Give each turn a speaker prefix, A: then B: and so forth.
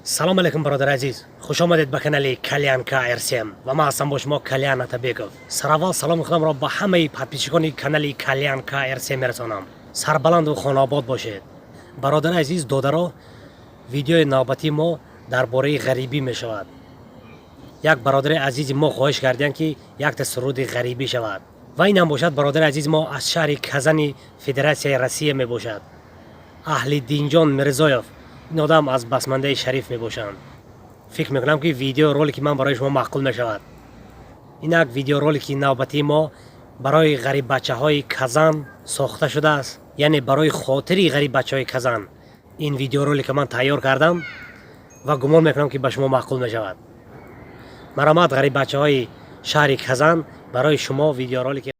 A: Салом алейкум, бародари азиз, хуш омадед ба канали Кальян КРСМ ва ман ҳастам бо шумо, Кальян Атабеков. Сараввал саломи худамро ба ҳамаи подписчикони канали Кальян КРСМ мерасонам. Сарбаланду хонаобод бошед. Бародари азиз, додаро, видеои навбатии мо дар бораи ғарибӣ мешавад. Як бародари азизи мо хоҳиш кардиянд, ки якта суруди ғарибӣ шавад ва инам бошад, бародари азизи мо аз шаҳри Казани Федератсияи Россия мебошад, Аҳлиддинҷон Мирзоев. Ин одам аз Басмандаи Шариф мебошанд. Фикр мекунам, ки видеоролики ман барои шумо маъқул мешавад. Инак, видеоролики навбатии мо барои ғариббачаҳои Казан сохта шудааст, яъне барои хотири ғариббачаҳои Казан ин видеоролика ман тайёр кардам ва гумон мекунам, ки ба шумо маъқул мешавад. Марҳамат, ғариббачаҳои шаҳри Казан, барои шумо видеоролики.